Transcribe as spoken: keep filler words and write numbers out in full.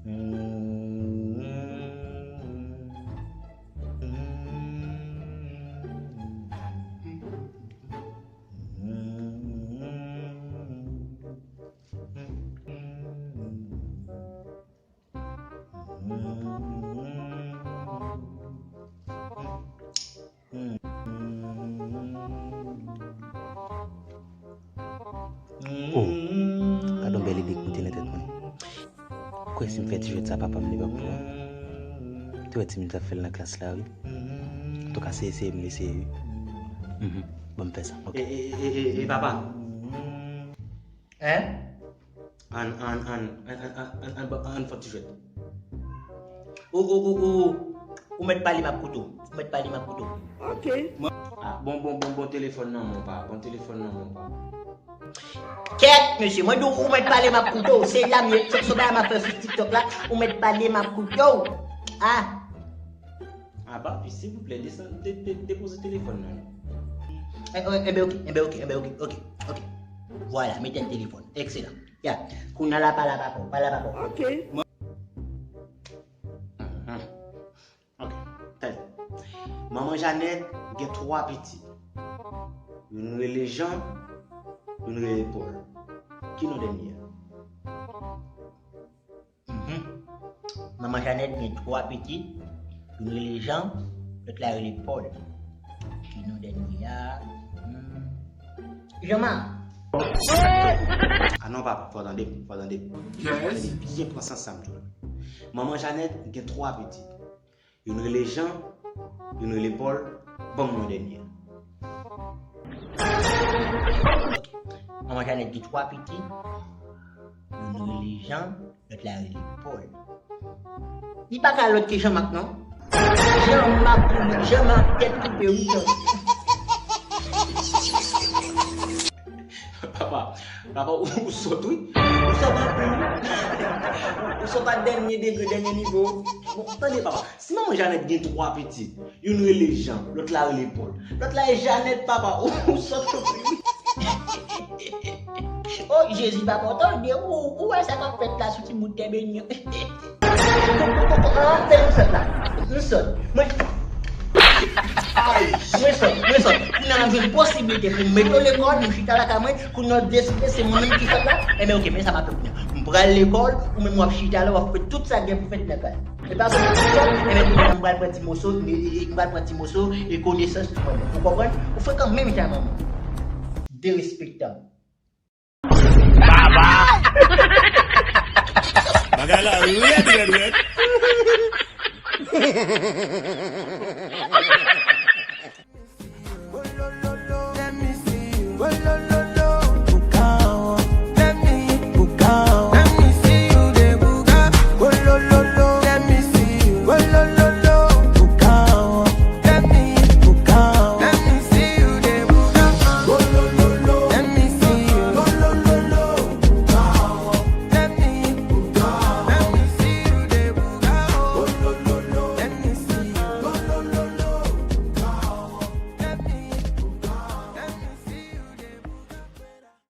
Oh, gad yon bèl ide k moute nan tèt mwen. Kwè si m fè ti jwèt sa papa m li p ap pran. Te wè timoun t ap fè l nan klas la, wi. Antouka, se eseye m eseye, wi. Mhm. Ban m fè sa. Ok. E, e, e, e, e, papa. Hein? Ann, ann, ann, ann, ann, ann, ann, ann, ann fè ti jwèt. Ou, ou, ou, ou, ou mèt pale m ap koute w. Ou mèt pale m ap koute w. Ok. Ah, bon, bon, bon, bon telefòn nan men w, pa. Bon telefòn nan men w, pa. Kèt, mesye, mwen di w, ou mèt pale m ap koute w. Se la m ye, se, se bagay m ap fè sou TikTok la, ou mèt pale m ap koute w. Ah. Ah, papi, silvouplè, desann, de, de, depoze telefòn nan. Eh, eh, enben, ok, enben, ok, enben, ok, ok, ok. Vwala, mete l telefòn. Ekselan. Ya, kounye a la, pale avèk ou, pale avèk ou. Ok. Mhm. Ok, tande. Manman Janèt gen twa pitit. Youn rele Jan, youn rele Pòl. Ki non dènye a? Mhm. Manman Janèt gen twa pitit, youn rele Jan, lòt la rele Pòl. Ki non dènye a? Hmm. Jean-Marc. Ah non, papa, fò w tande m, fò w tande m. Yes. Tande byen, pran sans sa m di w la. Manman Janèt gen twa pitit. Youn rele Jan, youn rele Pòl, ban m non dènye a. Ok. Manman Janèt gen twa pitit, youn rele Jan, lòt la rele Pòl. Li pa ka lòt ke Jean-Marc, non? Jean-Marc, Jean-Marc, tèt koupe, wi, Jean. Papa, papa, ou, ou sòt, wi. Ou sòt anpil, wi. Ou sòt a dènye degre, dènye nivo. Bon, tande, papa. Si manman Janèt gen twa pitit, youn rele Jan, lòt la rele Pòl. Lòt la e Janèt, papa. Ou, ou sòt anpil, wi. Oh, Jezi, papa, tande, ou, ou wè sa k ap fèt la sou ti bout tè beni an. Kòman, kòman, kòman, ah, fè m sòt la. M sòt. Mwen, mwen sòt, mwen sòt. Kounye a m ap jwenn posiblite pou m mete w lekòl, m chita lakay mwen, kounye a w deside se mwen menm ki sòt la. Enben, ok, men sa m ap fè kounye a. M pral lekòl, ou menm w ap chita la, w ap fè tout sa k gen pou fèt nan kay. E pa sòt, m sòt, enben, kounye a m pral pran ti moso, m, e, e, m pral pran ti moso, e konesans pou mwen menm. Ou konprann? Ou frekan menm jan manman. Derespektan. Baba! Bagay la rèd, rèd, rèd.